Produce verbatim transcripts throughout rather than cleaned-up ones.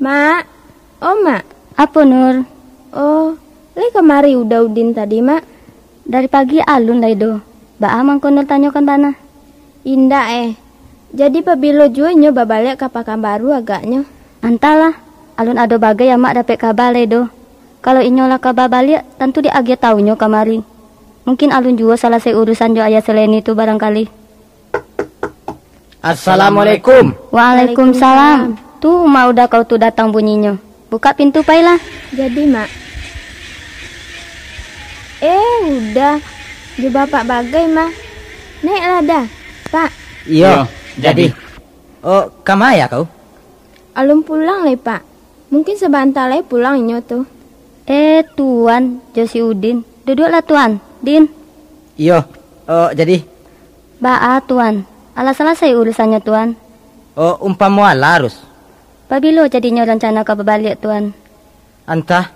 Mak, oh Mak. Apo, Nur? Oh, lai kamari Uda Udin tadi, Mak? Dari pagi alun lai doh. Baa mangko Nur tanyokan bana? Indak eh. Jadi pabilo juo inyo babaliak ka Pakanbaru agaknyo? Antahlah, alun ado bagai amak dapek kaba lai doh. Kalau inyo lah ka babaliak, tantu diagiah tahu inyo kamari. Mungkin alun juo salasai urusan jo Ayah Seleni tu barangkali. Assalamualaikum. Waalaikumsalam. Tu Uda kau tu datang bunyinyo. Bukak pintu pailah. Jadi, Mak. Eh, Uda. Jo bapak bagai mah. Naiklah, Da. Pak. Iyo, Iyo, jadi. jadi. Oh, kama ya kau? Alun pulang lai, Pak. Mungkin sabanta lai pulang inyo tu. Eh, Tuan, jo si Udin. Duduaklah, Tuan. Din. Iyo, oh, jadi. Baa, Tuan? Alah salasai urusannyo, Tuan? Oh, umpamo alah, Rus. Pabilo jadinyo rancana ka babaliak, Tuan? Antah,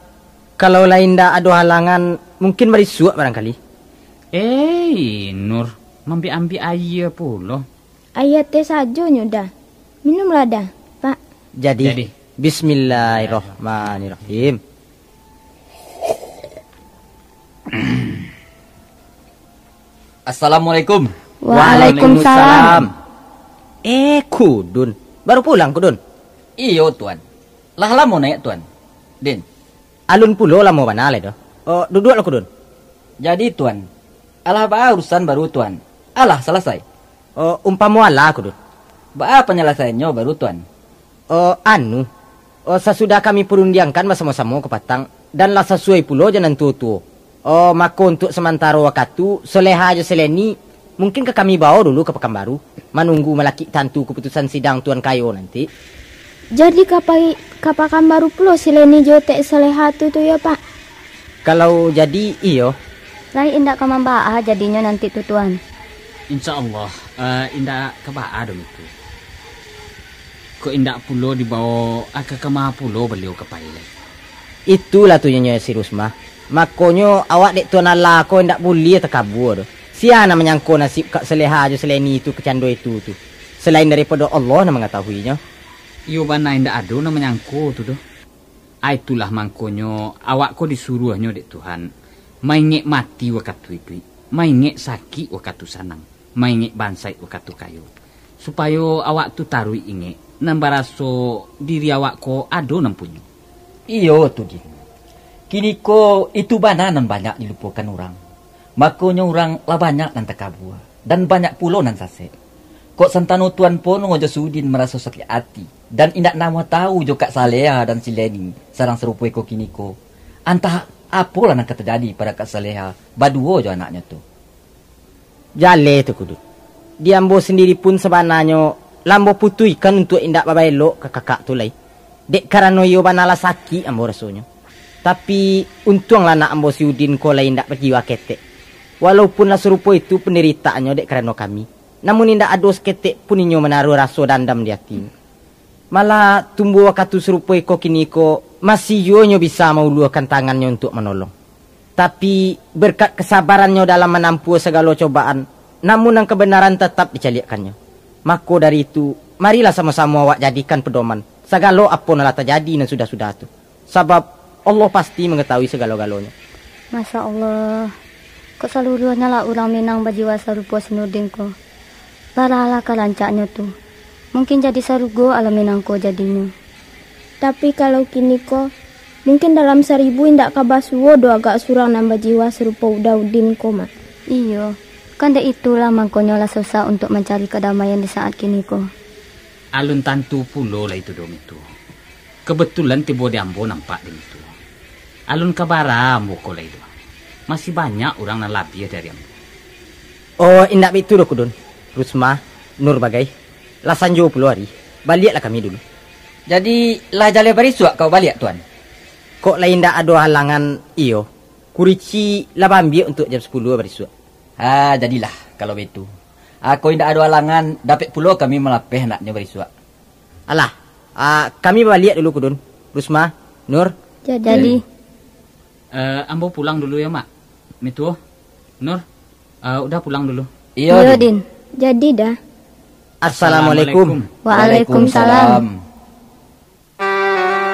kalau lai indak ado halangan, mungkin barisuak barangkali. Eh, Nur, mambiak-ambiak aia pulo. Aia teh sajo nyo, Da. Minumlah, Da, Pak. Jadi, Jadi. Bismillahirrahmanirrahim. Assalamualaikum. Waalaikumsalam. Eh, Kudun. Baru pulang, Kudun? Iyo, Tuan. Lah lamo naiak, Tuan. Din. Alun pulo lamo bana lai doh. Oh, duduaklah, Kudun. Jadi, Tuan, alah baa urusan baru, Tuan? Alah salasai? Oh, umpamo alah, Kudun. Baa panyalasaiannyo baru, Tuan? Oh, anu. Oh, sasudah kami parundiangkan basamo-samo ka patang, dan lah sasuai pulo jo nan tuo-tuo. Oh, mako untuak samantaro wakatu, Soleha jo Seleni, mungkin ka kami bawo dulu ka Pakanbaru, manunggu malakik tantu kaputusan sidang Tuan Kayo nanti. Jadi ka pai, ka Pakanbaru pulo Seleni jo Tek Soleha tu, tu yo, Pak? Kalau jadi, iyo. Lai indak ka mambaa jadinyo nanti tu, Tuan? Insya Allah, eh, indak ka baa doh itu. Kok indak pulo dibawo, aka kama pulo baliau ka pai lai? Itulah tu nyo si Rusmah. Makonyo awak dek Tuan Allah ko indak buliah takabua doh. Sia nan manyangko nasib Kak Saleha jo Seleni tu kacando itu tu, salain daripado Allah nan mangatahuinyo? Iyo bana indak ado nan manyangko tu doh. Ai itulah mangkonyo awak ko disuruahnyo dek Tuhan, maingek mati wakatu iduik, maingek sakik wakatu sanang, maingek bansaik wakatu kayo, supayo awak tu taruih ingek, nan baraso diri awak ko ado nan punyo. Iyo tu, Din. Kiniko itu bana nan banyak dilupokan urang. Makonyo urang lah banyak nan takabua, dan banyak pulo nan sasek. Kok santano Tuan Pono jo Sudin maraso sakik ati, dan indak namuah tawu jo Kak Saleha dan si Leni sadang sarupo iko kiniko, antah apolah nan ka tajadi pado Kak Saleha baduo jo anaknyo tu. Jaleh tu, Kudun. Di ambo sandiri pun sabananyo lah ambo putuihkan untuak indak babaelok ka kakak tu lai, dek karano iyo bana lah sakik ambo rasonyo. Tapi, untuanglah anak ambo si Udin ko lai indak bajiwa ketek. Walaupun lah sarupo itu pandaritaannyo dek karano kami, namun indak ado saketek pun inyo manaruah raso dandam di atinyo. Malah, tumbuah wakatu sarupo iko kiniko, masih juo nyo bisa mauluahkan tangannyo untuak manolong. Tapi, berkat kasabarannyo dalam manampuah sagalo cobaan, namun nan kabanaran tatap dicaliakkannyo. Mako dari itu, marilah samo-samo awak jadikan padoman, sagalo apo nan lah tajadi nan sudah-sudah tu. Sabab, Allah pasti mangatahui sagalo-galonyo. Masya Allah, kok saluruahnyo lah urang Minang bajiwa sarupo si Nurdin ko. Baralah ka rancaknyo tu. Mungkin jadi sarugo alam Minang ko jadinyo. Tapi kalau kiniko, mungkin dalam saribu indak ka basuo doh agak surang nan bajiwa sarupo Uda Udin ko, Mak. Iyo, kan dek itulah mangkonyo lah susah untuak mancari kadamaian di saat kiniko. Alun tantu pulo lah itu doh, Mitu. Kebetulan tibo di ambo nampak di Mitu. Alun ka bara ambo ko lai doh. Masih banyak urang nan labiah dari ambo. Oh, indak baitu doh, Kudun. Rusma, Nur bagai. Lah sanjo pulo ari. Baliaklah kami dulu. Jadi, lah jaleh barisuak kau baliak, Tuan? Kok lai indak ado halangan, iyo. Kurici lah baambiak untuak jam sapuluah barisuak. Ha, jadilah, kalau baitu. Ako indak ado alangan, dapek pulo kami malapeh andaknyo barisuak. Alah, ah, kami babaliak dulu, Kudun. Rusma, Nur. Jadi. Jadi. Eh, ambo pulang dulu yo, Mak. Mitu, Nur, eh, Uda pulang dulu. Iyo, Iyo, Din. Din. Jadi, Da. Assalamualaikum. Assalamualaikum. Waalaikumsalam. Waalaikumsalam.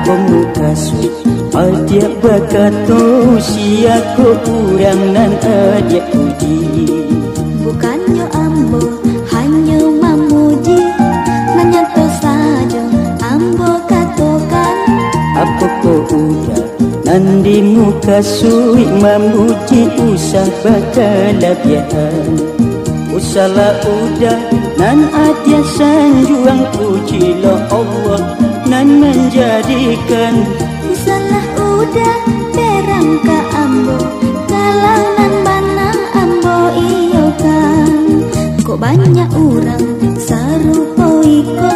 Komu kasuik, adiak bakato, sia ko urang nan adiak puji? Bukannyo ambo hanyo mamuji, nan nyato sajo ambo katokan. Apo ko uda nan di muka suik mamuji, usah bakalabiahan. Usahlah uda nan adiak sanjuang, pujilah Allah nan manjadikan. Usahlah uda berang ka ambo, kalau nan bana ambo iyokan. Kok banyak urang sarupo iko,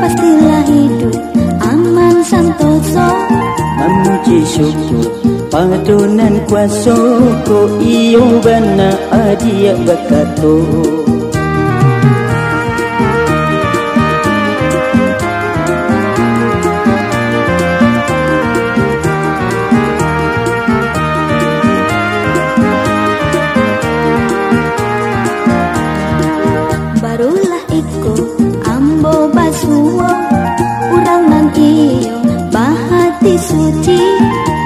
pastilah iduik aman santoso. Mamuji syukur pado nan kuaso, kok iyo bana adiak bakato. Barulah iko ambo basuo, urang nan iyo bahati suci.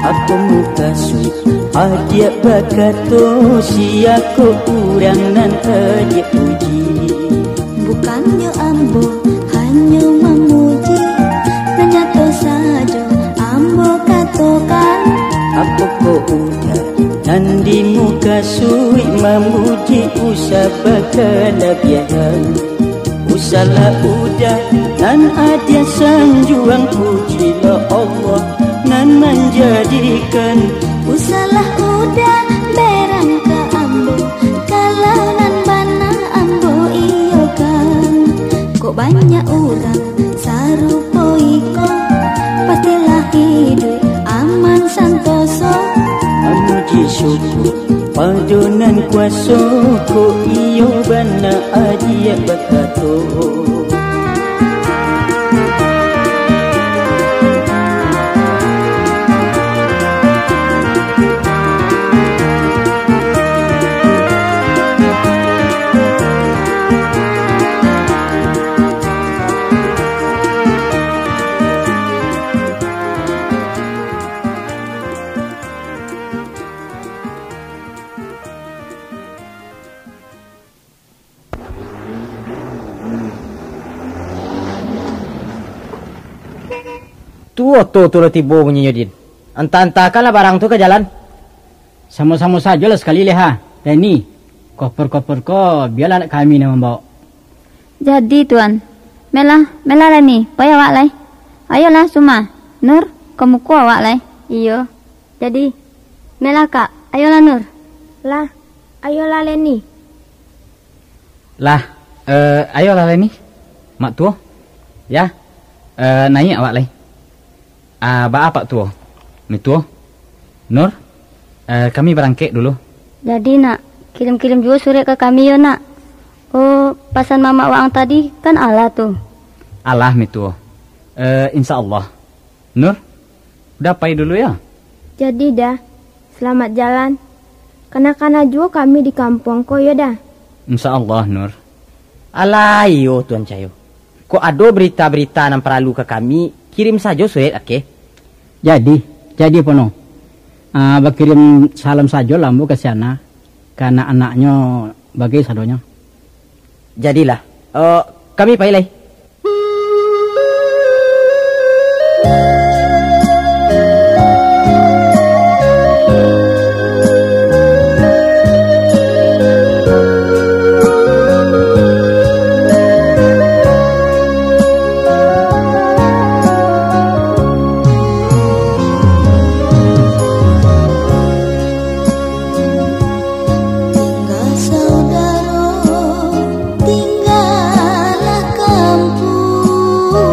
Apo mukasuik adiak bakato, sia ko urang nan adiak puji? Bukannyo ambo hanyo mamuji, nan nyato sajo ambo katokan. Apo ko uda nan di mukasuik mamuji, usah bakalabiahan. Usahlah uda nan adiak sanjuang, pujilah Allah nan manjadikan. Usahlah uda berang ka ambo, kalau nan bana ambo iyokan. Kok banyak urang sarupo iko, pastilah iduik aman santoso. Mamuji syukur pado nan kuaso, kok iyo bana adiak bakato. Tu oto tu lah tibo bunyinyo, Din. Antah-antahkanlah barang tu ka jalan. Samo-samo sajolah sakali lai, ha. Leni, koper-koper ko bialah anak kami nan mambawok. Jadi, Tuan. Melah, melah Leni, pai awak lai. Ayolah, Suma. Nur, ka muko awak lai. Iyo. Jadi, melah, Kak. Ayolah, Nur. Lah, ayolah, Leni. Lah, eh, ayolah, Leni. Mak Tuo. Ya, eh, naiak awak lai. Ah, baa, Pak Tuo? Mi Tuo? Nur? Eh, kami barangkek dulu. Jadi, Nak, kirim-kirim juo surek ka kami yo, Nak. Oh, pasan mamak waang tadi kan alah tu. Alah, Mi Tuo. Eh, insya Allah. Nur, udah pai dulu yo. Jadi, Da. Selamat jalan. Kana-kana juo kami di kampuang ko yo, Da. Insya Allah, Nur. Alah iyo, Tuan Cayo. Kok ado berita-berita nan paralu ka kami, kirim sajo surek, oke? Jadi, jadi, Pono. Ah, bakirim salam sajolah ambo ka siana, ka anak-anaknyo, bagai sadonyo. Jadilah. Eh, kami pai lai. Tinggal saudaro, tinggallah kampuang.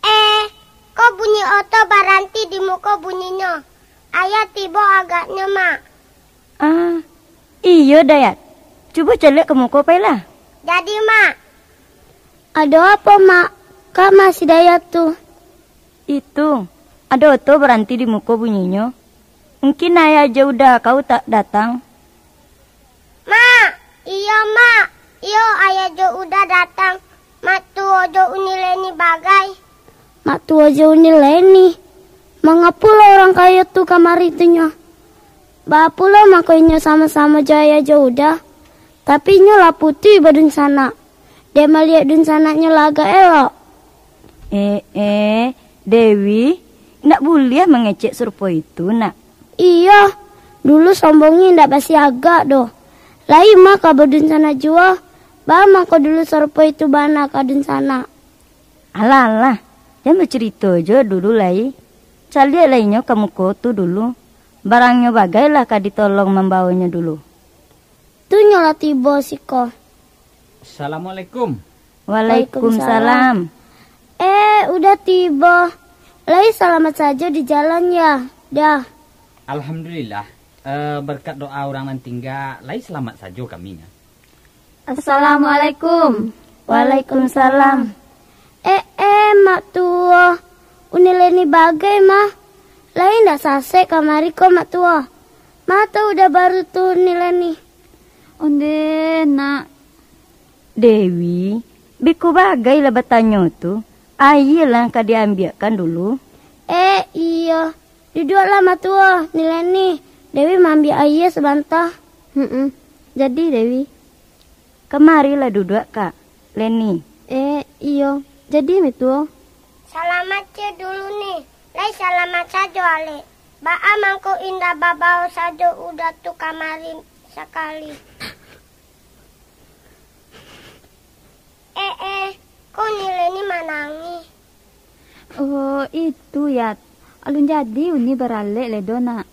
Eh, ko bunyi oto baranti di muko bunyinyo. Ayah tibo agaknyo, Mak. Ah, iyo, Dayat. Cubo caliak ka muko, pailah. Jadi, Mak. Ado apo, Mak? Kama si Dayat tu? Itu, ado oto baranti di muko bunyinyo. Mungkin ayah jo uda kau tak datang. Mak, iyo, Mak. Iyo, ayah jo uda datang. Mak tuo jo Uni Leni bagai. Mak tuo jo Uni Leni. Mangapolah urang kayo tu kamari tu nyo? Baa pulo mangko inyo samo-samo jo ayah jo uda? Tapi inyo lah putuih badunsanak. Dek maliek dunsanaknyo lah agak elok. Eh, eh, Dewi, indak buliah mangecek sarupo itu, nak. Iyo, dulu sombongnyo indak basiagak doh. Lai mah ka badunsanak juo, baa mangko dulu sarupo itu bana ka dunsanak. Alah, alah, jan bacurito jo dulu lai. Caliaklah inyo ka muko tu dulu. Barangnyo bagailah ka ditolong mambawonyo dulu. Tu nyo lah tibo siko. Assalamualaikum. Waalaikumsalam. Eh, uda tibo. Lai salamaik sajo di jalan, yo? Dah. Alhamdulillah. Eh, berkat doa urang nan tingga, lai salamaik sajo kami, yo. Assalamualaikum. Waalaikumsalam. Eh, eh, Mak Tuo. Uni Leni bagai mah. Lai indak sasek kamari ko, Mak Tuo? Ma tau uda baru tu, Uni Leni? Onde, nak. Dewi, beko bagai lah batanyo tu. Aia lah ka diambiakkan dulu. Eh, iyo. Duduaklah, Mak Tuo, Uni Leni. Dewi maambiak aia sabanta. Hmm, jadi, Dewi. Kamarilah duduak, Kak Leni. Eh, iyo. Jadi, Mak Tuo. Salamaik ciek dulu, Ni. Lai salamaik sajo, alek. Baa mangko indak babao sajo uda tu kamari sakali? Eh, eh, ko Uni Leni manangih? Oh, itu, Yat. Alun jadi Uni baralek lai doh, nak.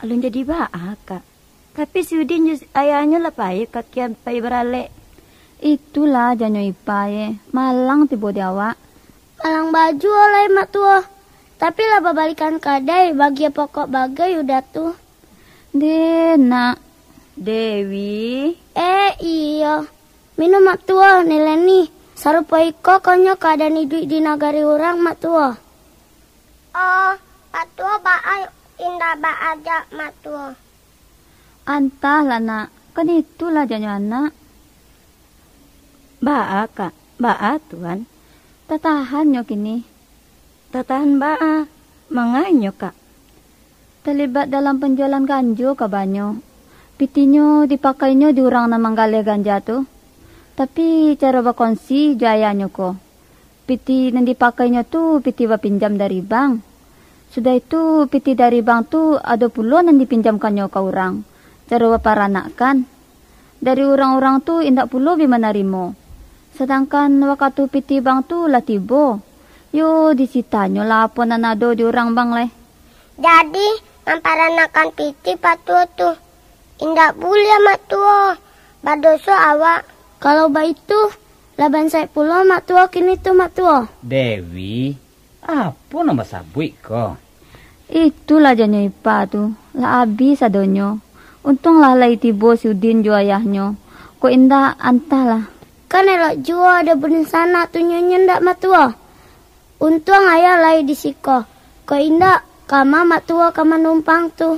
Alun jadi baa, Kak? Tapi si Udin jo ayahnyo lah pai ka kian pai baralek. Itulah janyo ipa ye, malang tibo di awak. Malang baju lai, Mak Tuo. Tapi lah babalikan kadai, bagia pokok bagai uda tu. Deh, nak. Dewi. Eh, iyo. Minum, Mak Tuo, Uni Leni. Sarupo iko konyo kaadaan iduik di nagari urang, Mak Tuo. Oh, Mak Tuo baa indak baajak, Mak Tuo? Antahlah, nak. Kan itulah janyo anak. Baa, Kak? Baa, Tuan? Tatahan nyo kini. Tatahan baa? Mangainyo, Kak? Talibat dalam panjualan ganjo kabanyo. Pitinyo dipakainyo di urang nan manggaleh ganja tu. Tapi, caro bakongsi jo ayahnyo ko, piti nan dipakainyo tu piti bapinjam dari bank. Sudah itu, piti dari bank tu ado pulo nan dipinjamkannyo ka urang, caro baparanakkan. Dari urang-urang tu indak pulo bi manarimo. Sadangkan wakatu piti bank tu lah tibo, yo disitanyo lah apo nan ado di urang bank lai. Jadi, mamparanakkan piti Mak Tuo tu indak buliah, Mak Tuo. Badoso awak. Kalau baitu, lah bansaik pulo Mak Tuo kini tu, Mak Tuo. Dewi, apo nan basabuik ko? Itulah janyo ipa tu, lah abih sadonyo. Untuanglah lai tibo si Udin jo ayahnyo. Kok indak, antahlah. Kan elok juo ado badunsanak tu nyo, ndak, Mak Tuo? Untuang ayah lai di siko. Kok indak, kama Mak Tuo ka manumpang tu.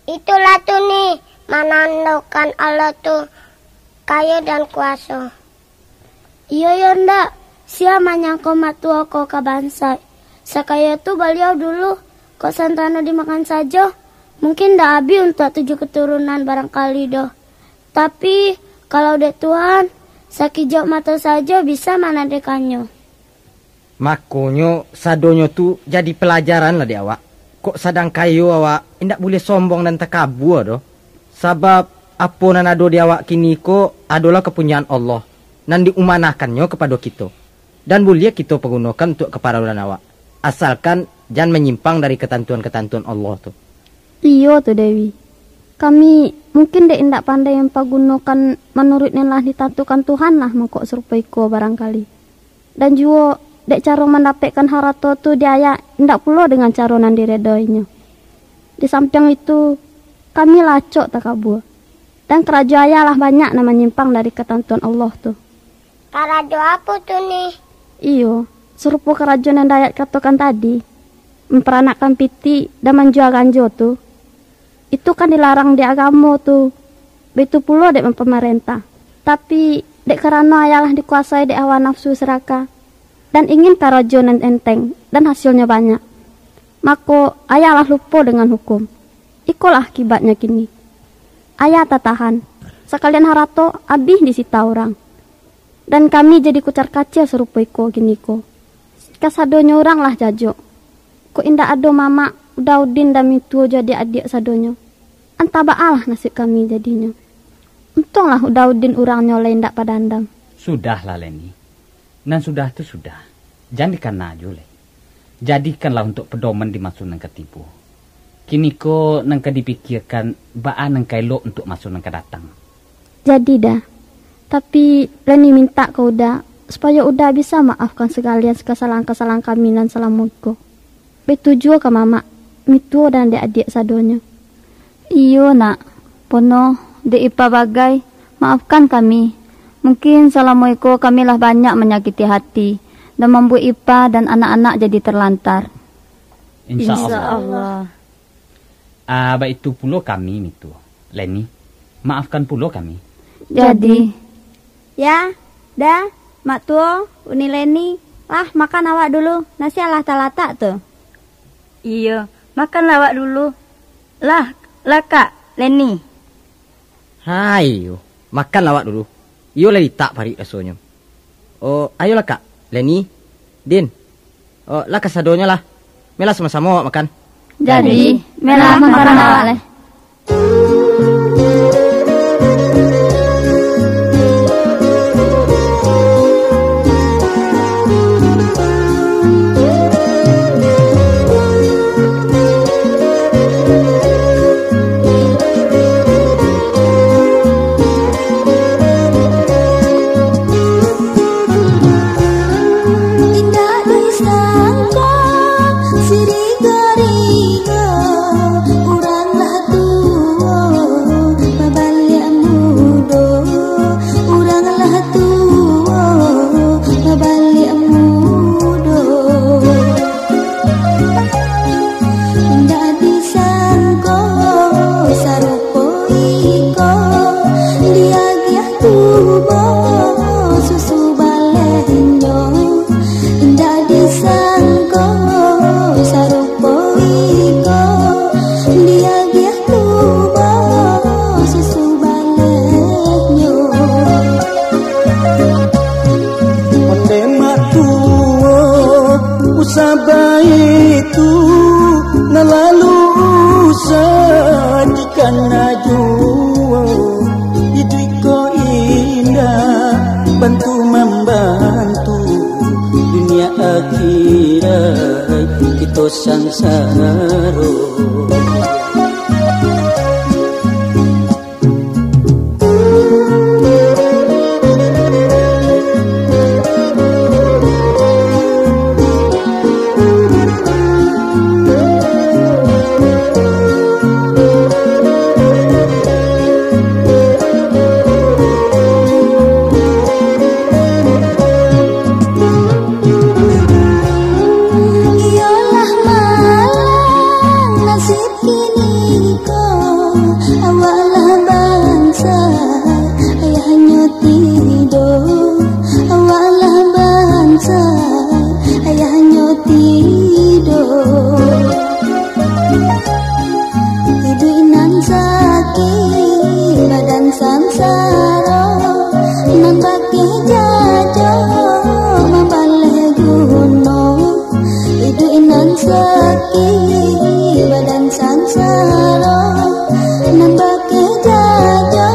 Itulah tu, Ni, manandokan Allah tu kayo dan kuaso. Iyo yo ndak, sia manyangko Mak Tuo ko ka bansaik. Sakayo tu baliau dulu, kok santano dimakan sajo, mungkin ndak abih untuak tujuah katurunan barangkali doh. Tapi, kalau dek Tuhan, sakijok mato sajo bisa manadekannyo. Makonyo, sadonyo tu jadi palajaran lah dek awak. Kok sadang kayo awak, indak buliah sombong dan takabua doh. Sabab, apo nan ado di awak kini ko adolah kapunyaan Allah, nan diamanahkannyo kapado kito, dan buliah kito pagunokan untuak kaparluan awak, asalkan jan manyimpang dari katantuan-katantuan Allah tu. Iyo tu, Dewi. Kami mungkin dek indak pandai mampagunokan manuruik nan lah ditantukan Tuhan lah mangko sarupo iko barangkali. Dan juo, dek caro mandapekkan harato tu di ayah indak pulo dengan caro nan diredoinyo. Di sampiang itu, kami lah acok takabua. Dan karajo ayah lah banyak nan manyimpang dari katantuan Allah tu. Karajo apo tu, Ni? Iyo, sarupo karajo nan Dayat katokan tadi, mamparanakkan pitik dan manjua ganjo tu. Itu kan dilarang dek agamo tu, baitu pulo dek pamarentah. Tapi, dek karano ayah lah dikuasai dek hawa nafsu serakah, dan ingin karajo nan enteng dan hasilnyo banyak, mako, ayah lah lupo dengan hukum. Ikolah akibatnyo kini. Ayah tatahan, sakalian harato abih disita urang. Dan kami jadi kucar-kacir sarupo iko kini ko. Kasadonyo urang lah jajok. Kok indak ado mamak, Uda Udin dan Mituo jo adiak-adiak sadonyo. Antah baalah nasib kami jadinyo. Untuanglah Uda Udin urangnyo lai indak padandam. Sudahlah, Leni. Nan sudah tu sudah. Jan dikana juo lai. Jadikanlah untuak pedoman di maso nan ka tibo. Kiniko nan ka dipikiekan baa nan ka elok untuak maso nan ka datang. Jadi, Da. Tapi, Leni mintak ka Uda, supayo Uda bisa maafkan sagalian kasalahan-kasalahan kami nan salamo iko. Baitu juo ka mamak, mituo dan adiak-adiak sadonyo. Iyo, Nak. Pono, dek Ipa bagai, maafkan kami. Mungkin salamo iko kami lah banyak manyakiti hati, dan mambuek Ipa dan anak-anak jadi terlantar. Insya Allah. Ah, baitu pulo kami, Mituo. Leni, maafkan pulo kami. Jadi. Ya, Da, Mak Tuo, Uni Leni, lah makan awak dulu, nasi alah talatak tu. Iyo, makanlah awak dulu. Lah, lah, Kak, Leni. Hayo, makanlah awak dulu. Iyo lah litak paruik rasonyo. Oh, ayolah, Kak, Leni, Din. Oh, lah kasadonyo lah. Malah samo-samo awak makan. Jadi, malah makan awak lai. Indak disangko sirigo-rigo, urang lah tuo, babaliak mudo, urang lah tuo, babaliak mudo. Indak disangko sarupo iko, diagiah tubo susu balehnyo. Indak disangko sarupo iko, diagiah tubo susu balehnyo. Ondeh mak tuo, usah baitu, nan lalu usah dikana juo. Iduik ko indak bantu mambantu, dunia akhirat kito sangsaro. Iyolah malang nasib kiniko, awaklah bansa ayahnyo tido, awaklah bansa ayahnyo tido. Iduik nan sakik badan sansaro, nan bakeh jajo mambaleh guno. Iduik nan sakik badan sansaro, nan bakeh jajo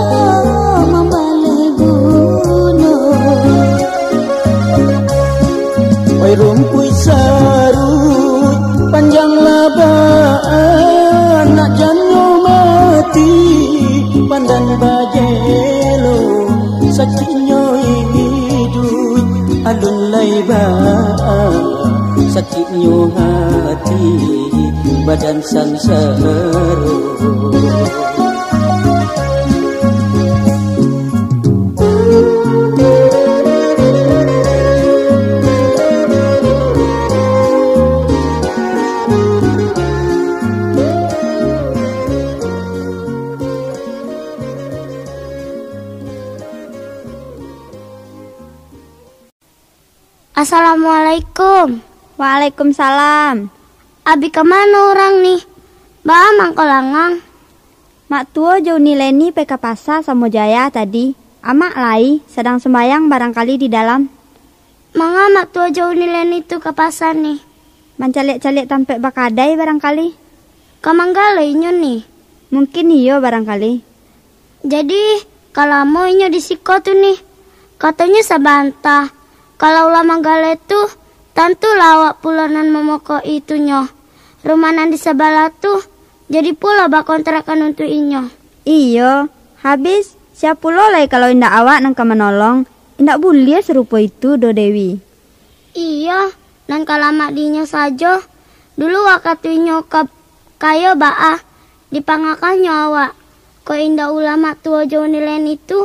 mambaleh guno. Oi rumpuik saruik, panjang labaan, nak jannyo mati, pandan bajelo, sakiknyo iduik, alun Lai baa sakiknyo hati, badan sansaro. Assalamualaikum. Waalaikumsalam. Abi ka mano urang ni? Baa mangko langang? Mak Tuo jo Uni Leni pai ka pasa samo jo ayah tadi. Amak lai sadang sumbayang barangkali di dalam. Manga Mak Tuo jo Uni Leni tu ka pasa ni? Mancaliak-caliak tampek bakadai barangkali. Ka manggalo inyo ni? Mungkin iyo barangkali. Jadi, ka lamo inyo di siko tu ni? Katonyo sabanta. Kalau lah manggalo tu, tantulah awak pulo nan mamokok-i itunyo. Rumah nan di sabalah tu, jadi pulo bakontrakan untuak inyo. Iyo, habis, sia pulo lai kalau indak awak nan ka manolong? Indak buliah sarupo itu doh, Dewi. Iyo, nan ka lamak di inyo sajo. Dulu wakatu inyo ka-, kayo baa, dipangakannyo awak. Kok indak ulah Mak Tuo jo Uni Leni tu,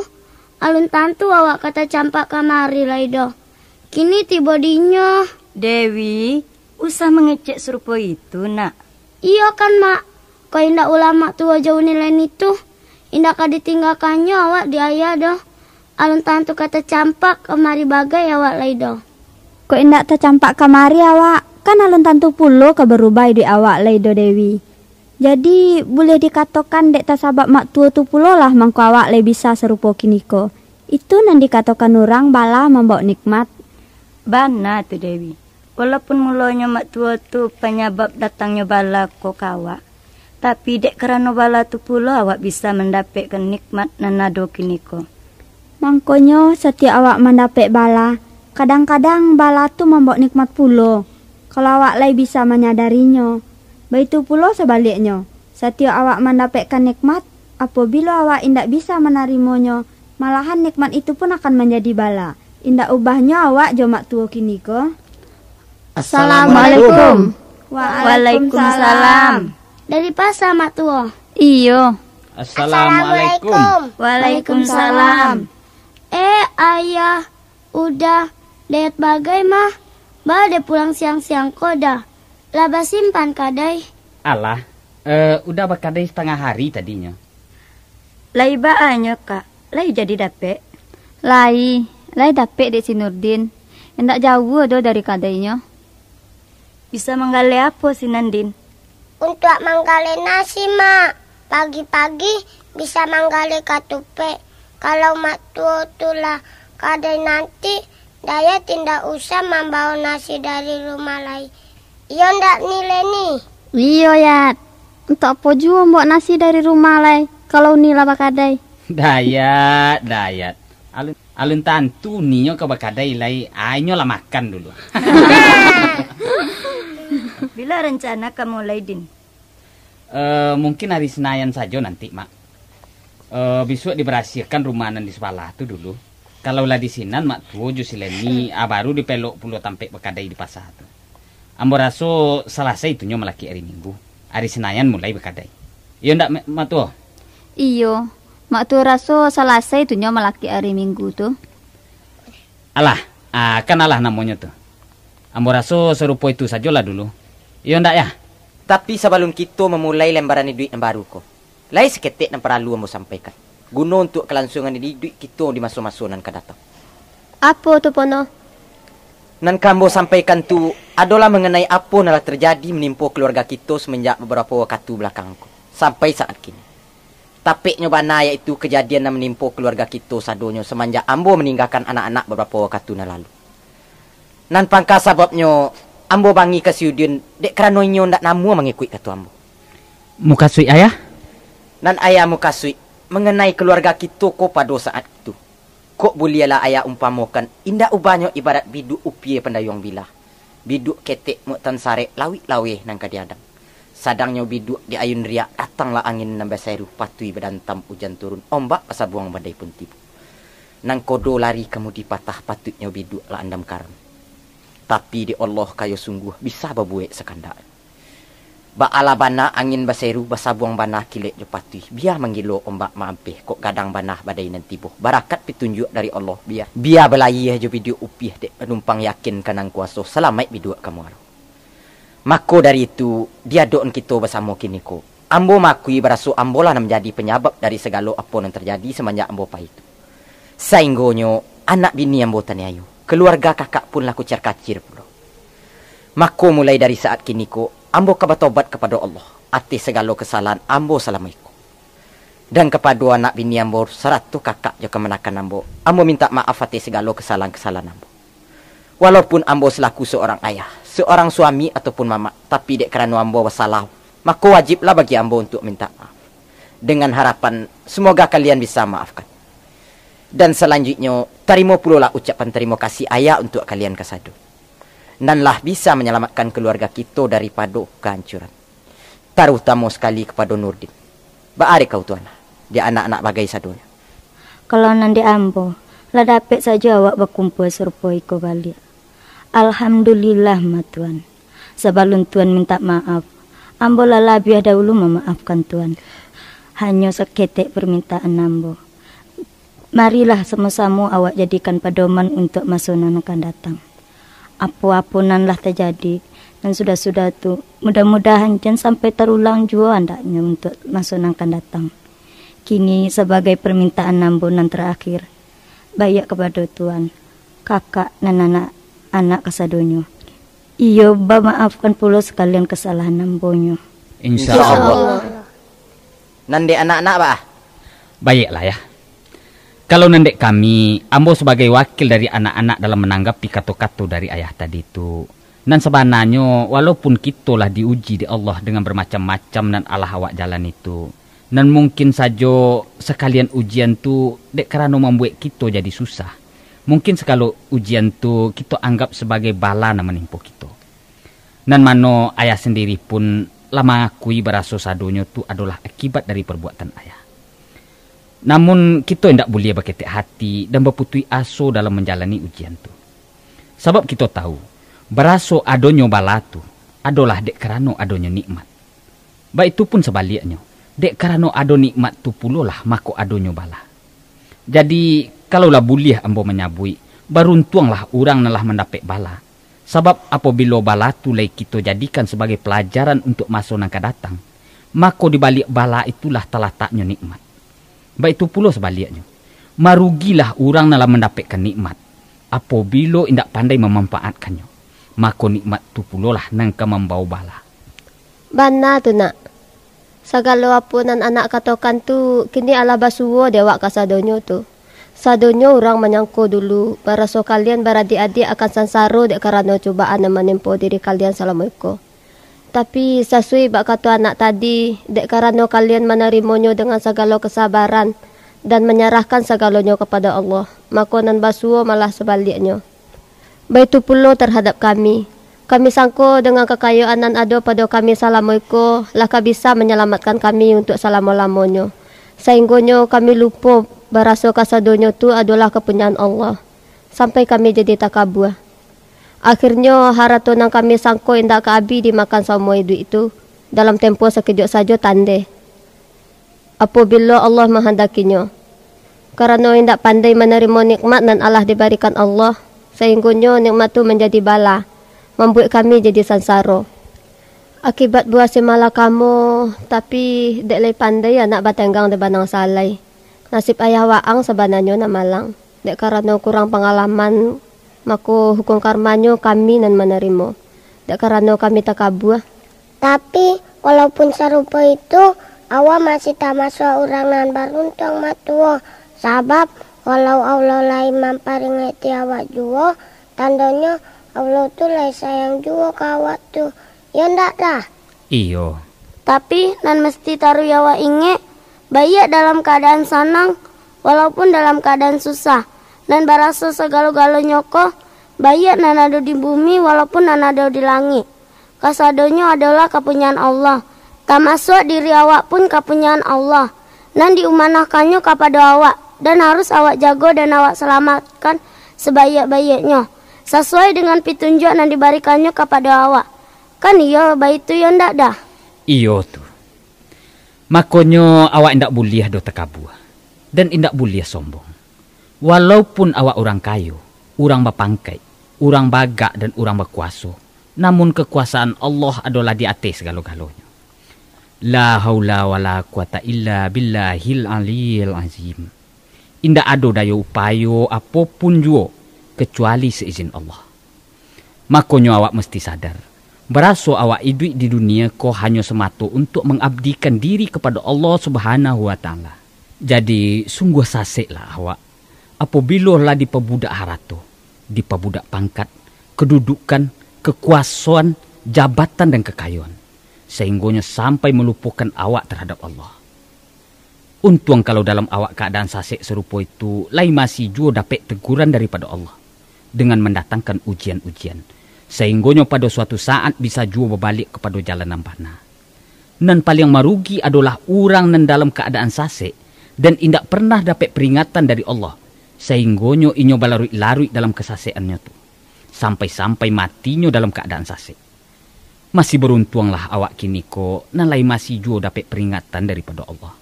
alun tantu awak ka tacampak kamari lai doh. Kini tibo di inyo. Dewi, usah mangecek sarupo itu, nak. Iyo kan, Mak? Kok indak ulah Mak Tuo jo Uni Leni tu, indak ka ditinggakannyo awak di ayah doh. Alun tantu ka tacampak kamari bagai awak lai doh. Kok indak tacampak kamari awak, kan alun tantu pulo ka barubah iduik awak lai doh, Dewi. Jadi, buliah dikatokan dek tasabab Mak Tuo tu pulolah mangko awak lai bisa sarupo kiniko. Itu nan dikatokan urang bala mambaok nikmat. Bana tu, Dewi. Walaupun mulonyo Mak Tuo tu panyabab datangnyo bala ko ka awak, tapi dek karano bala tu pulo awak bisa mandapekkan nikmat nan ado kiniko. Mangkonyo, satiok awak mandapek bala, kadang-kadang bala tu mambaok nikmat pulo, kalau awak lai bisa manyadarinyo. Baitu pulo sabaliaknyo, satiok awak mandapekkan nikmat, apobilo awak indak bisa manarimonyo, malahan nikmat itu pun akan manjadi bala. Indak ubahnyo awak jo Mak Tuo kiniko. Assalamualaikum. Waalaikumsalam. Dari pasa, Mak Tuo? Iyo. Assalamualaikum. Waalaikumsalam. Eh, Ayah, Uda, Dayat bagai mah? Baa dek pulang siang-siang ko dah? Lah basimpan kadai? Alah, eh, Uda bakadai satangah hari tadinyo. Lai baanyo, Kak? Lai jadi dapek? Lai, lai dapek dek si Nurdin. Indak jauah doh dari kadainyo. Bisa manggaleh apo sinan, Din? Untuak manggaleh nasi, Mak. Pagi-pagi bisa manggaleh katupek. Kalau Mak Tuo tu lah kadai nanti, Dayat indak usah mambaok nasi dari rumah lai. Iyo ndak, Ni Leni? Iyo, Yat. Untuak apo juo mambaok nasi dari rumah lai, kalau Ni lah bakadai? Dayat, Dayat. Alun, alun tantu Ninyo ka bakadai lai, a inyo lah makan dulu. Bila rancana ka mulai, Din? Eh, mungkin hari Sinayan sajo nanti, Mak. Eh, bisuak dibarasiahkan rumah nan di sabalah tu dulu. Kalau lah di sinan, Mak Tuo jo si Leni, ah, baru dipelok pulo tampek bakadai di pasa tu. Ambo raso salasai itunyo malakik ari Minggu. Ari Sinayan mulai bakadai. Iyo ndak, Mak, Mak Tuo? Iyo, Mak Tuo raso salasai itunyo malakik ari Minggu tu. Alah, ah, kan alah namonyo tu. Ambo raso sarupo itu sajolah dulu. Iyo ndak, yah? Tapi sabalun kito mamulai lambaran iduik nan baru ko, lai saketek nan paralu ambo sampaikan, guno untuak kalangsuangan iduik kito di maso-maso nan ka datang. Apo tu, Pono? Nan ka ambo sampaikan tu, adolah manganai apo nan lah tarjadi manimpo kaluarga kito samanjak babarapo wakatu balakang ko, sampai saat kini. Tapeknyo bana, yaitu kajadian nan manimpo kaluarga kito sadonyo samanjak ambo maninggakan anak-anak babarapo wakatu nan lalu. Nan pangka sababnyo, ambo bangih ka si Udin, dek karano inyo ndak namuah mangikuik kato ambo. Mukasuik, Ayah? Nan Ayah mukasuik, manganai kaluarga kito ko pado saat itu. Kok buliahlah Ayah umpamokan, indak ubahnyo ibarat biduak upie pandayuang bilah. Biduak ketek muatan sarek lawik laweh nan ka diadang. Sadangnyo biduak di ayun riak, datanglah angin nan basairu, patuih badantam ujan turun, ombak basabuang badai pun tibo. Nangkodo lari kamudi patah, patuiknyo biduak lah andam karam. Tapi dek Allah kayo sungguah, bisa babuwek sakandak. Baalah bana angin baseru, basabuang bana kilek jo patuih. Bia manggilo ombak maampeh, kok gadang bana badai nan tibo. Barakat pitunjuak dari Allah, bia, bia balayia jo biduak upiah, dek panumpang yakin ka Nan Kuwaso, salamaik biduak ka muaro. Mako dari itu, di adokan kito basamo kiniko, ambo maakui baraso ambo lah nan manjadi panyabab dari sagalo apo nan tarjadi samanjak ambo pai tu. Sainggonyo anak bini ambo taniayo, kaluarga kakak pun lah kuciar-kacir pulo. Mako, mulai dari saat kiniko, ambo ka batobat kapado Allah ateh sagalo kasalahan ambo salamo iko. Dan kapado anak bini ambo, sarato kakak jo kamanakan ambo, ambo mintak maaf ateh sagalo kasalahan-kasalahan ambo. Walaupun ambo salaku saurang ayah, saurang suami ataupun mamak, tapi dek karano ambo basalah, mako wajiblah bagi ambo untuak mintak maaf. Dengan harapan, samoga kalian bisa maafkan. Dan salanjuiknyo, tarimo pulolah ucapan tarimo kasih ayah untuak kalian kasado. Nan lah bisa manyalamatkan kaluarga kito daripado kahancuran. Tarutamo sakali kapado Nurdin. Baa dek kau tu, anak, dek anak-anak bagai sadonyo? Kalau nan dek ambo, lah dapek sajo awak bakumpua sarupo iko baliak. Alhamdulillah mah, Tuan. Sabalun Tuan mintak maaf, ambo lah labiah dahulu mamaafkan Tuan. Hanyo saketek parmintaan ambo. Marilah samo-samo awak jadikan padoman untuak maso nan akan datang. Apo-apo nan lah tajadi, nan sudah-sudah tu, mudah-mudahan jan sampai tarulang juo andaknyo untuak maso nan akan datang. Kini, sabagai parmintaan ambo nan tarakhir, baiak kapado Tuan, kakak, nan anak-anak kasadonyo. Iyo, bamaafkan pulo sakalian kasalahan ambonyo. Insya Allah. Nan dek anak-anak, bah? Baiaklah, Yah. Kalau nan dek kami, ambo sabagai wakil dari anak-anak dalam mananggapi kato-kato dari ayah tadi tu, nan sabananyo, walaupun kito lah diuji dek Allah dengan bamacam-macam nan alah awak jalani tu, nan mungkin sajo sakalian ujian tu dek karano mambuek kito jadi susah, mungkin sagalo ujian tu kito anggap sabagai bala nan manimpo kito. Nan mano ayah sandiri pun lah mangakui baraso sadonyo tu adolah akibat dari parbuatan ayah. Namun, kito indak buliah baketek hati dan baputuih aso dalam manjalani ujian tu. Sabab kito tahu, baraso adonyo bala tu adolah dek karano adonyo nikmat. Baitu pun sabaliaknyo, dek karano ado nikmat tu pulolah mako adonyo bala. Jadi, kalau lah buliah ambo manyabuik, baruntuanglah urang nan lah mandapek bala. Sabab, apobilo bala tu lai kito jadikan sabagai palajaran untuak maso nan ka datang, mako di baliak bala itulah talataknyo nikmat. Baitu pulo sabaliaknyo, marugilah urang nan lah mandapekkan nikmat, apobilo indak pandai mamampaatkannyo, mako nikmat tu pulolah nan ka mambawo bala. Bana tu, Nak. Sagalo apo nan Anak katokan tu, kini alah basuo dek awak kasadonyo tu. Sadonyo urang manyangko dulu, baraso kalian baradiak-adiak akan sansaro dek karano cubaan nan manimpo diri kalian salamo iko. Tapi, sasuai bak kato Anak tadi, dek karano kalian manarimonyo dengan sagalo kasabaran, dan manyarahkan sagalonyo kapado Allah, mako nan basuo malah sabaliaknyo. Baitu pulo tarhadap kami. Kami sangko dengan kakayoan nan ado pado kami salamo iko, lah ka bisa manyalamatkan kami untuak salamo-lamonyo. Sainggonyo kami lupo baraso kasadonyo tu adolah kapunyaan Allah, sampai kami jadi takabua. Akhirnyo, harato nan kami sangko indak ka abih dimakan saumua iduik tu, dalam tempo sakejok sajo tandeh, apobilo Allah mahandakinyo. Karano indak pandai manarimo nikmat nan alah dibarikan Allah, sainggonyo nikmat tu manjadi bala, mambuek kami jadi sansaro. Akibat buah si malakamo, tapi, dek lai pandai anak batenggang di banang salai. Nasib ayah waang sabananyo nan malang. Dek karano kurang pangalaman, mako hukum karmanyo kami nan manarimo, dek karano kami takabua. Tapi, walaupun sarupo itu, awak masih tamasuak urang nan baruntuang mah tuo, sabab, walau Allah lai mamparingekti awak juo, tandonyo Allah tu lai sayang juo ka awak tu, iyo ndak lah? Iyo. Tapi, nan mesti taruih awak ingek, baiak dalam kaadaan sanang, walaupun dalam kaadaan susah, nan baraso sagalo-galonyo ko, baiak nan ado di bumi walaupun nan ado di langik. Kasadonyo adolah kapunyaan Allah, tamasuak diri awak pun kapunyaan Allah, nan diamanahkannyo kapado awak, dan harus awak jago dan awak salamatkan sabaiak-baiaknyo. sasuai dengan pitunjuak nan dibarikannyo kapado awak. Kan iyo baitu yo ndak, Da? Iyo tu. Makonyo awak indak buliah doh takabua, dan indak buliah sombong. Walaupun awak urang kayo, urang bapangkaik, urang bagak, dan urang bakuaso, namun kakuasaan Allah adolah di ateh sagalo-galonyo. La haula wala quwata illa billahil aliyil azim. Indak ado dayo upayo apo pun juo, kacuali saizin Allah. Makonyo awak musti sadar, baraso awak iduik di dunia ko hanyo samato untuak mangabdikan diri kapado Allah Subhanahu wa Ta'ala. Jadi, sungguah saseklah awak, apobilo lah dipabudak harato, dipabudak pangkat, kadudukan, kakuasoan, jabatan, dan kakayoan, sainggonyo sampai malupokan awak tarhadap Allah. Untuang kalau dalam awak kaadaan sasek sarupo itu, lai masih juo dapek teguran daripado Allah, dengan mandatangkan ujian-ujian, sainggonyo pado suatu saat bisa juo babaliak kapado jalan nan bana. Nan paliang marugi adolah urang nan dalam kaadaan sasek, dan indak pernah dapek peringatan dari Allah, sainggonyo inyo balaruik-laruik dalam kasasekannyo tu, sampai-sampai matinyo dalam kaadaan sasek. Masih baruntuanglah awak kini ko nan lai masih juo dapek peringatan daripado Allah.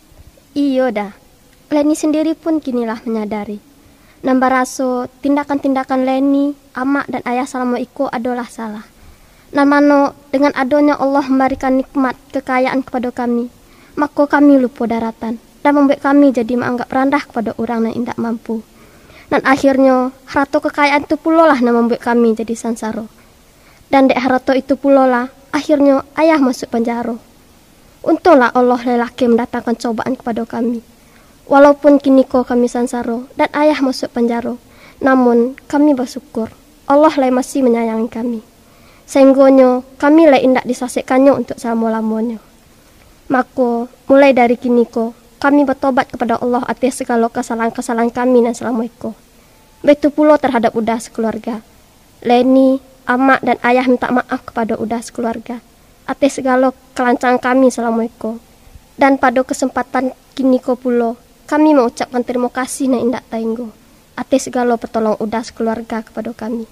Iyo, Da. Leni sandiri pun kini lah manyadari, nan baraso tindakan-tindakan Leni, amak, dan ayah salamo iko adolah salah. Nan mano, dengan adonyo Allah mambarikan nikmat kakayaan kapado kami, mako kami lupo daratan, dan mambuek kami jadi maanggap randah kapado urang nan indak mampu. Nan akhirnyo, harato kakayaan tu pulolah nan mambuek kami jadi sansaro. Dan dek harato itu pulolah, akhirnyo ayah masuak panjaro. Untunglah Allah lai lakeh mandatangkan cobaan kapado kami. Walaupun kiniko kami sansaro dan ayah masuak panjaro, namun kami basyukur, Allah lai masih manyayangi kami. Sainggonyo kami lai indak disasekkannyo untuak salamo-lamonyo. Mako, mulai dari kiniko, kami batobat kapado Allah ateh sagalo kasalahan-kasalahan kami nan salamo iko. Baitu pulo tarhadap Uda sakaluarga. Leni, amak, dan ayah mintak maaf kapado Uda sakaluarga, ateh sagalo kalancangan kami salamo iko. Dan pado kasempatan kiniko pulo, kami mangucapkan tarimo kasih nan indak tainggo, ateh sagalo patolongan Uda sakaluarga kapado kami.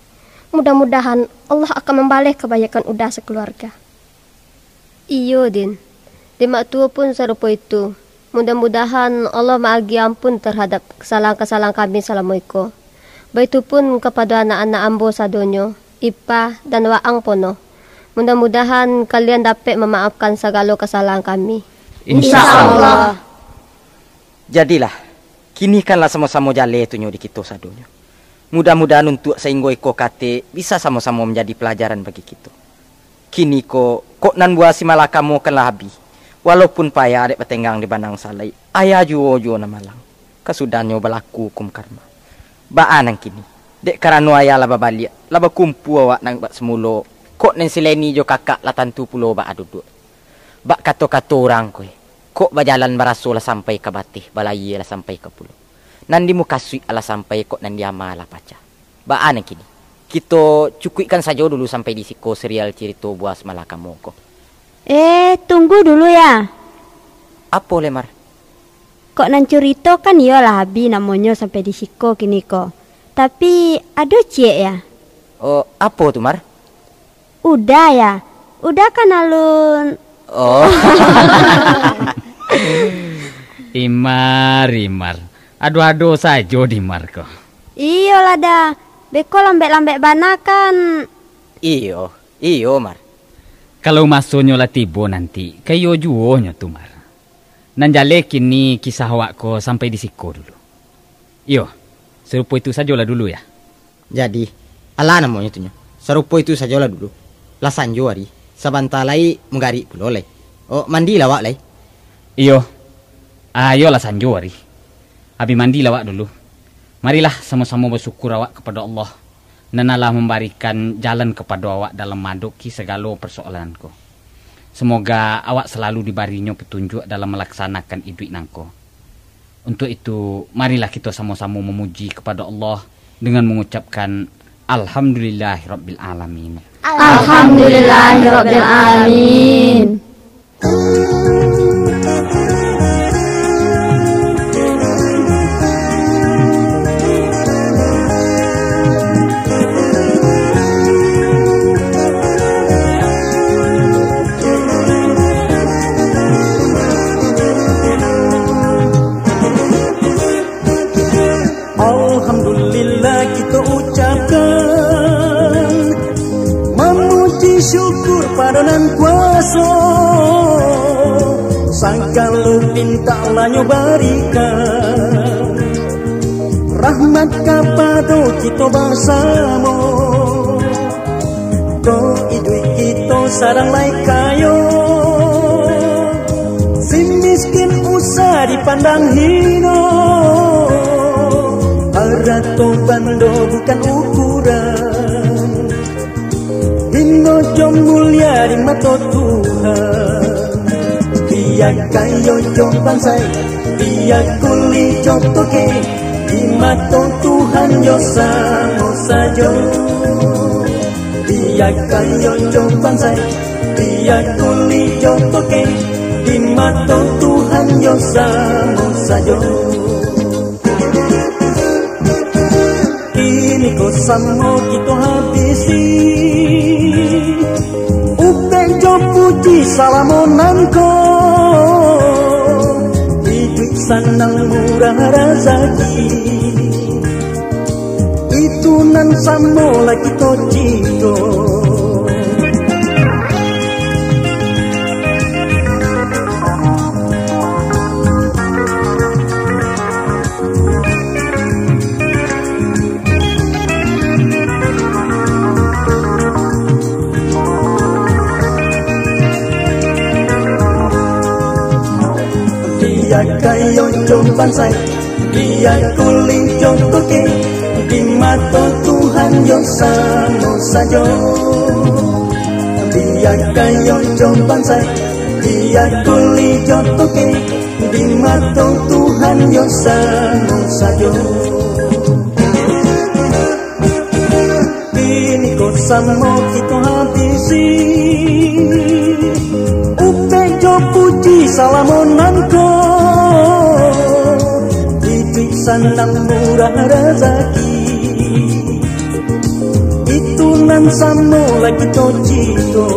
Mudah-mudahan Allah akan mambaleh kabaikan Uda sakaluarga. Iyo, Din. Demak tuo pun sarupo itu. Mudah-mudahan Allah maagiah ampun tarhadap kasalahan-kasalahan kami salamo iko. Baitu pun kapado anak-anak ambo sadonyo, Ipa, dan Waang Pono. Mudah-mudahan kalian dapek mamaafkan sagalo kasalahan kami. Insya Allah. Jadilah, kini kanlah samo-samo jaleh tu nyo di kito sadonyo. Mudah-mudahan untuak sainggo iko katik bisa samo-samo manjadi palajaran bagi kito. Kiniko, kok nan buah si malakamo kan lah abih. Walaupun payah dek batenggang di banang salai, ayah juo-juo nan malang. Kasudahannyo balaku hukum karma. Baa nan kini? Dek karano ayah lah babaliak, lah bakumpua awak nan bak samulo, kok nan si Leni jo kakak lah tantu pulo baa duduak. Bak kato-kato urang ko, kok bajalan baraso lah sampai ka bateh, balayie lah sampai ka pulo. Nan dimukasuik alah sampai, kok nan diama alah pacah. Baa nan kini? Kito cukuikkan sajo dulu sampai di siko serial cirito buah si malakamo ko. Eh, tunggu dulu, ya. Apo, Lemar? Kok nan curito kan iyo lah abih namonyo sampai di siko kini ko. Tapi, ado ciek, ya. Oh, apo tu, Mar? Uda, ya? Uda kan alun. Oh. Imar, Imar. Ado-ado sajo di Mar ko. Iyolah, Da. Beko lambek-lambek bana kan. Iyo, iyo, Mar. Kalau masonyo lah tibo nanti, ka iyo juo nyo tu, Mar. Nan jaleh kini kisah awak ko sampai di siko dulu. Iyo, sarupo itu sajolah dulu, ya. Jadi, alah namonyo tu nyo. Sarupo itu sajolah dulu. Lah sanjo ari, sabanta lai mugarik pulo lai. Oh, mandilah awak lai. Iyo. Ah, iyolah sanjo ari. Abih mandilah awak dulu. Marilah samo-samo basyukur awak kapado Allah, nan alah mambarikan jalan kapado awak dalam maadopi sagalo parsoalan ko. Samoga awak salalu dibari-Nyo patunjuak dalam malaksanakan iduik nangko. Untuak itu, marilah kito samo-samo mamuji kapado Allah dengan mangucapkan, "Alhamdulillahirabbil alamin." Alhamdulillahirabbil alamin. Syukur pado Nan Kuaso, sagalo pintak lah Nyo barikan. Rahmat kapado kito basamo, ko iduik kito sadang lai kayo. Si miskin usah dipandang hino, harato bando bukan ukuran. Hino jo mulia di mato Tuhan. Bia kayo jo bansaik, bia kuli jo tokeh, di mato Tuhan yo samo sajo. Bia kayo jo bansaik, bia kuli jo tokeh, di mato Tuhan yo samo sajo. Kini ko samo kito habisi, upek jo puji salamo nan ko, iduik sanang murah razaki, itu nan samo lah kito cito. Bia kayo jo bansaik, bia kuli jo tokeh, di mato Tuhan yo samo sajo. Bia kayo jo bansaik, bia kuli jo tokeh, di mato Tuhan yo samo sajo. Kini ko samo kito habisi, upek jo puji salamo nan ko, iduik sanang murah razaki, itu nan samo lah kito cito.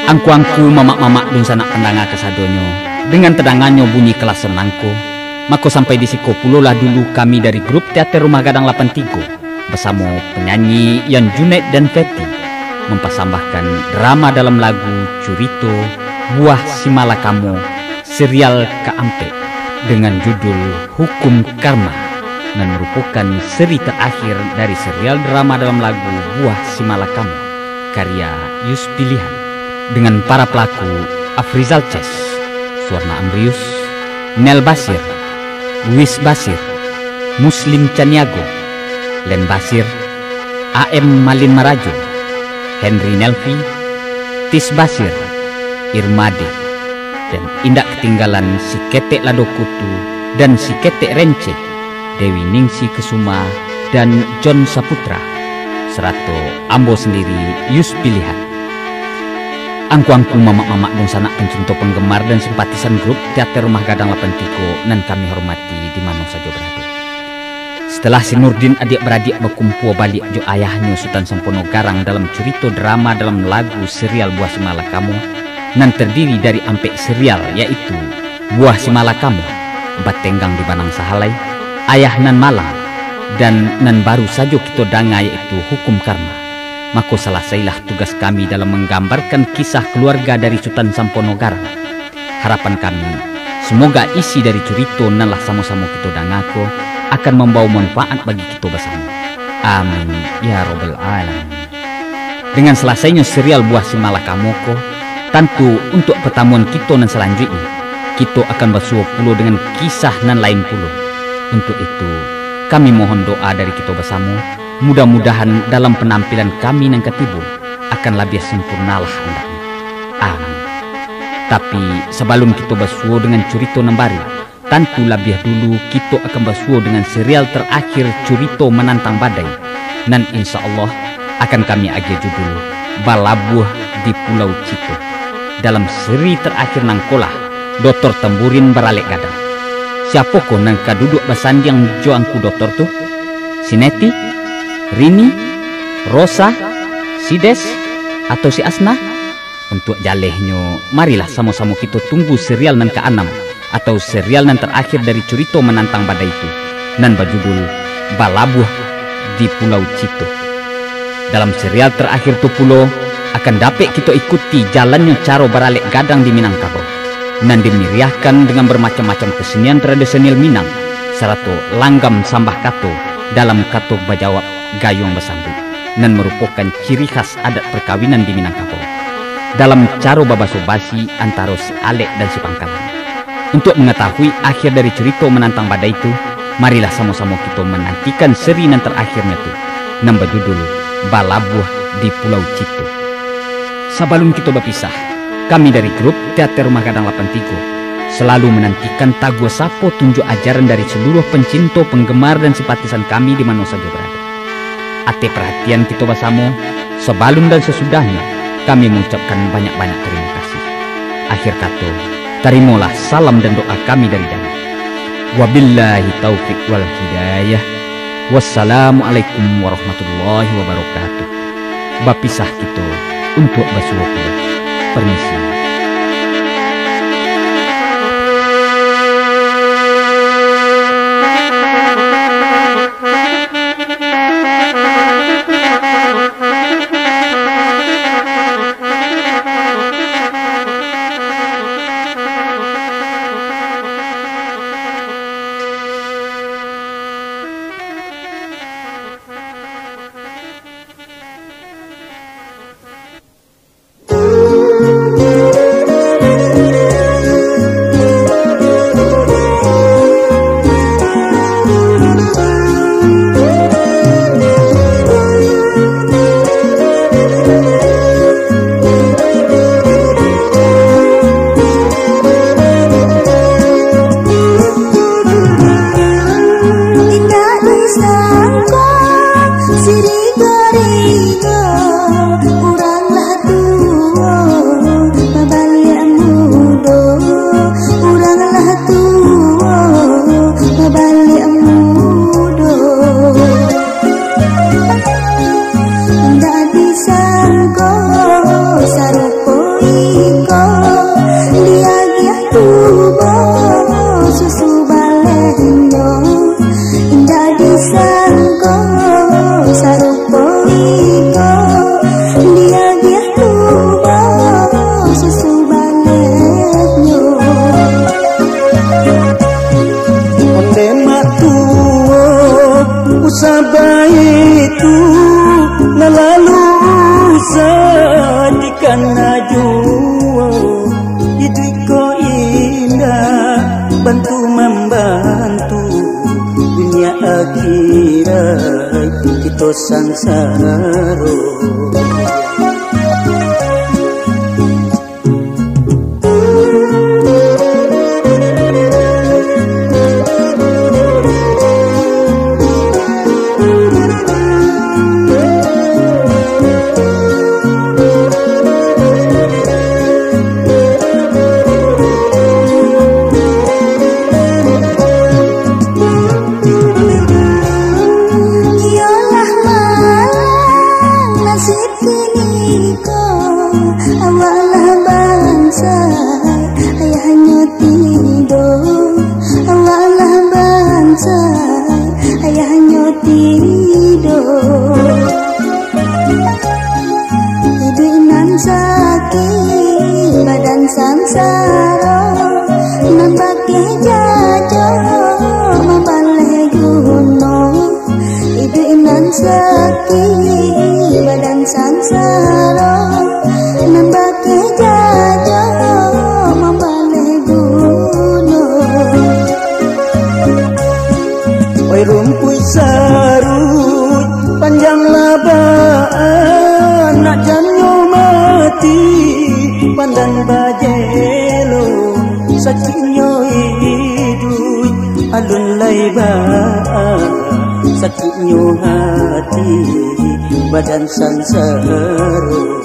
Angku-angku, mamak-mamak, dunsanak pandanga kasadonyo, dengan tadanganyo bunyi kalason nangko, mako sampai di siko pulolah dulu kami dari grup Teater Rumah Gadang lapan tigo. Basamo panyanyi Yan Junaid dan Feti, mampasambahkan drama dalam lagu curito Buah Simalakamo serial kaampek, dengan judul Hukum Karma, nan marupokan seri tarakhir dari serial drama dalam lagu Buah Simalakamo, karya Yus Pilihan, dengan para pelaku Afrizal Ces, Suwarna Amrius, Nel Basir, Wis Basir, Muslim Caniago, Len Basir, A M Malin Marajo, Henry Nelvi, Tis Basir, Irmade, dan indak katinggalan si Ketek Lado Kutu dan si Ketek Renceh, Dewi Ningsi Kesuma, dan John Saputra, sarato ambo sandiri, Yus Pilihan. Angku-angku, mamak-mamak, dunsanak, pancinto, panggemar, dan simpatisan grup Teater Rumah Gadang lapan tigo nan kami hormati di mano sajo barado. Setelah si Nurdin adiak baradiak bakumpua baliak jo ayahnyo Sutan Sampono Garang dalam curito drama dalam lagu serial Buah Simalakamo, nan tardiri dari ampek serial, yaitu Buah Simalakamo, Batenggang di Banang Sahalai, Ayah Nan Malang, dan nan baru sajo kito danga, yaitu Hukum Karma. Mako, salasailah tugas kami dalam manggambarkan kisah kaluarga dari Sutan Sampono Garang. Harapan kami, samoga isi dari curito nan lah samo-samo kito danga ko akan mambawa manfaat bagi kito basamo. Amin, ya Rabbal Alamin. Dengan salasainyo serial Buah Simalakamo ko, tantu untuak patamuan kito nan salanjuiknyo, kito akan basuo pulo dengan kisah nan lain pulo. Untuak itu, kami mohon doa dari kito basamo, mudah-mudahan dalam panampilan kami nan ka tibo, akan labiah sampurnalah andaknyo. Amin. Tapi, sabalun kito basuo dengan curito nan baru, tantu labiah dulu kito akan basuo dengan serial terakhir curito manantang badai, nan insya Allah akan kami agiah judul Balabuah di Pulau Cito. Dalam seri terakhir nangkolah, Dotor Tamburin baralek gadang. Siapokoh nan ka duduak basandiang jo angku Dotor tu? Si Neti? Rini? Rosa? Si Des? Atau si Asna? Untuak jalehnyo, marilah samo-samo kito tunggu serial nan kaanam, atau serial nan tarakhir dari curito manantang badai tu, nan bajudul Balabuah di Pulau Cito. Dalam serial tarakhir tu pulo, akan dapek kito ikuti jalannyo caro baralek gadang di Minangkabau, nan dimiriahkan dengan bermacam-macam kesenian tradisional Minang, sarato langgam sambah kato dalam kato bajawab gayuang basambuik, nan marupokan ciri khas adat perkawinan di Minangkabau, dalam caro babaso basi antaro si alek dan si pangkalan. Untuak mangatahui akhir dari curito manantang badai tu, marilah samo-samo kito manantikan seri nan tarakhirnyo tu, nan bajudul Balabuah di Pulau Cito. Sabalun kito bapisah, kami dari grup Teater Rumah Gadang lapan tigo salalu manantikan taguah sapo tunjuak ajaran dari saluruah pencinto, penggemar, dan simpatisan kami di mano sajo barado. Ateh parhatian kito basamo, sabalun dan sasudahnyo, kami mangucapkan banyak-banyak tarimo kasih. Akhir kato, tarimolah salam dan doa kami dari Dani. Wabillahi taufik wal hidayah. Wassalamualaikum warahmatullahi wabarakatuh. Bapisah kito untuak basuo pulo. Permisi. Indak disangko, sirigo-rigo, urang lah tuo, babaliak mudo, urang lah tuo, babaliak mudo. Indak disangko, sarupo iko, diagiah tubo, susu balehnyo. Indak disangko, sarupo iko, diagiah tubo, susu balehnyo. Onde mak tuo, usah baitu, nan lalu usah dikana juo. Iduik ko indak, bantu mambantu, dunia akhirat kito sangsaro. Iyolah malang nasib kiniko, awaklah bansai, ayahnyo tido, awaklah bansai, ayahnyo tido. Iduik nan sakik, badan sansaro, nan bakeh jajo, mambaleh guno. Iduik nan sakik, badan sansaro, nan bakeh jajo, mambaleh guno. Oi rumpuik saruik, panjang labaan, nak jannyo Pandan bajelo, sakiknyo iduik, alun lai baa, sakiknyo hati, badan sansaro.